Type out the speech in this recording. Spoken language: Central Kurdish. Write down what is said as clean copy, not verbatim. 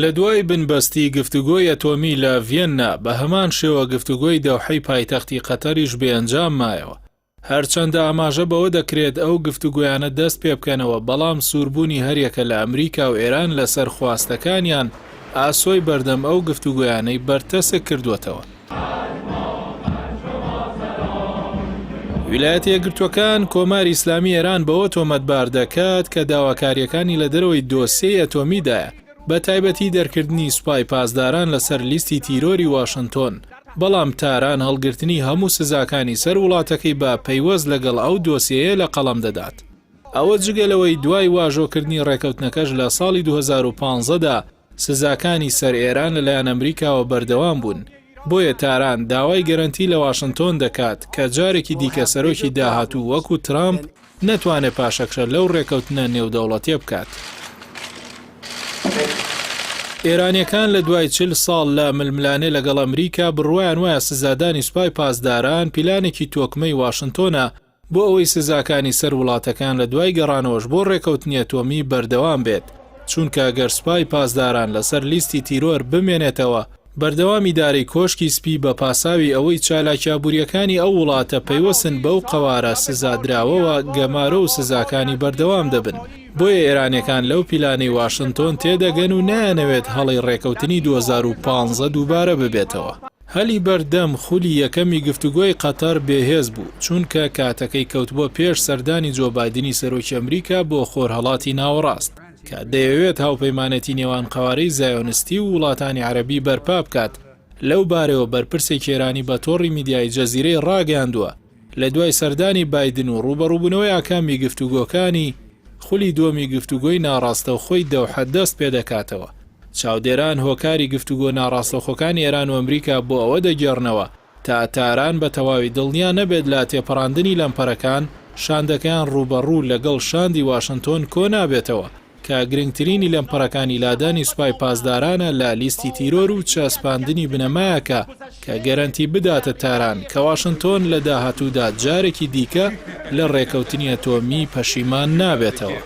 لە دوای بنبەستی گفتوگۆی ئەتۆمی لە ڤیەننا، بە هەمان شێوە گفتوگۆی دەوحەی پایتەختی قەتەریش بێ ئەنجام مایەوە. هەرچەندە ئاماژە بەوە دەکرێت ئەو گفتوگۆیانە دەست پێبکەنەوە، بەڵام سووربوونی هەریەکە لە ئەمریکا و ئێران لەسەر خواستەکانیان ئاسۆی بەردەم ئەو گفتوگۆیانەی بەرتەسک کردووەتەوە. ویلایەتە یەکگرتووەکان کۆماری ئیسلامی ئێران بەوە تۆمەتبار دەکات کە داواکارییەکانی لە دەرەوەی دۆسیەی ئەتۆمیدایە، بە تایبەتی دەرکردنی سوپای پاسداران لەسەر لیستی تیرۆری واشنتۆن، بەڵام تاران هەڵگرتنی هەموو سزاکانی سەر وڵاتەکەی بە پەیوەست لەگەڵ ئەو دۆسیەیە لە قەڵەم دەدات. ئەوە جگە لەوەی دوای واژۆکردنی ڕێکەوتنەکەش لە ساڵی 2015 دا سزاکانی سەر ئێران لەلایەن ئەمریکاوە بەردەوام بوون، بۆیە تاران داوای گەرەنتی لە واشنتۆن دەکات کە جارێکی دیکە سەرۆکی داهاتوو وەکو ترامپ نەتوانێت پاشەکشە لەو ڕێکەوتنە نێودەوڵەتیە بکات. ئێرانیەکان لە دوای چل ساڵ لە ململانێ لەگەڵ ئەمریکا بڕوایان وایە سزادانی سوپای پاسداران پیلانێکی تۆکمەی واشنتۆنە بۆ ئەوەی سزاکانی سەر وڵاتەکان لە دوای گەڕانەوەش بۆ ڕێکەوتنی ئەتۆمی بەردەوام بێت، چونکە گەر سوپای پاسداران لەسەر لیستی تیرۆر بمێنێتەوە، بەردەوام ئیدارەی کۆشکی سپی بە پاساوی ئەوەی چالاکیە ئابوورییەکانی ئەو وڵاتە پەیوەستن بەو قەوارە سزادراوەوە گەمارۆ و سزاکانی بەردەوام دەبن، بۆیە ئێرانیەکان لەو پیلانەی واشنتۆن تێدەگەن و نایانەوێت هەڵەی ڕێکەوتنی 2015 دووبارە ببێتەوە. هەلی بەردەم خولی یەکەمی گفتوگۆی قەتەر بێهێز بوو، چونکە کاتەکەی کەوتبووە پێش سەردانی جۆ بایدنی سەرۆکی ئەمریکا بۆ خۆرهەڵاتی ناوەڕاست، کە دەیەوێت هاوپەیمانێتی نێوان قەوارەی زایۆنستی و وڵاتانی عەرەبی بەرپا بکات، لەو بارەیەوە بەرپرسێکی ئێرانی بە تۆڕی میدیایی جەزیرەی ڕاگەیاندووە، لە دوای سەردانی بایدن و ڕووبەڕووبوونەوەی ئاکامی گفتوگۆکانی، خولی دووەمی گفتوگۆی ناڕاستەوخۆی دەوحە دەست پێدەکاتەوە. چاودێران هۆکاری گفتوگۆ ناڕاستەوخۆکانی ئێران و ئەمریکا بۆ ئەوە دەگێڕنەوە تا تاران بە تەواوی دڵنیا نەبێت لە تێپەڕاندنی لەمپەرەکان، شاندەکەیان ڕووبەڕوو لەگەڵ شاندی واشنتۆن کۆ نابێتەوە کە گرنگترینی لەمپەرەکانی لادانی سوپای پاسدارانە لە لیستی تیرۆر و چەسپاندنی بنەمایەکە کە گەرەنتی بداتە تاران کە واشنتۆن لە داهاتوودا جارێکی دیکە لە ڕێکەوتنی ئەتۆمی پەشیمان نابێتەوە.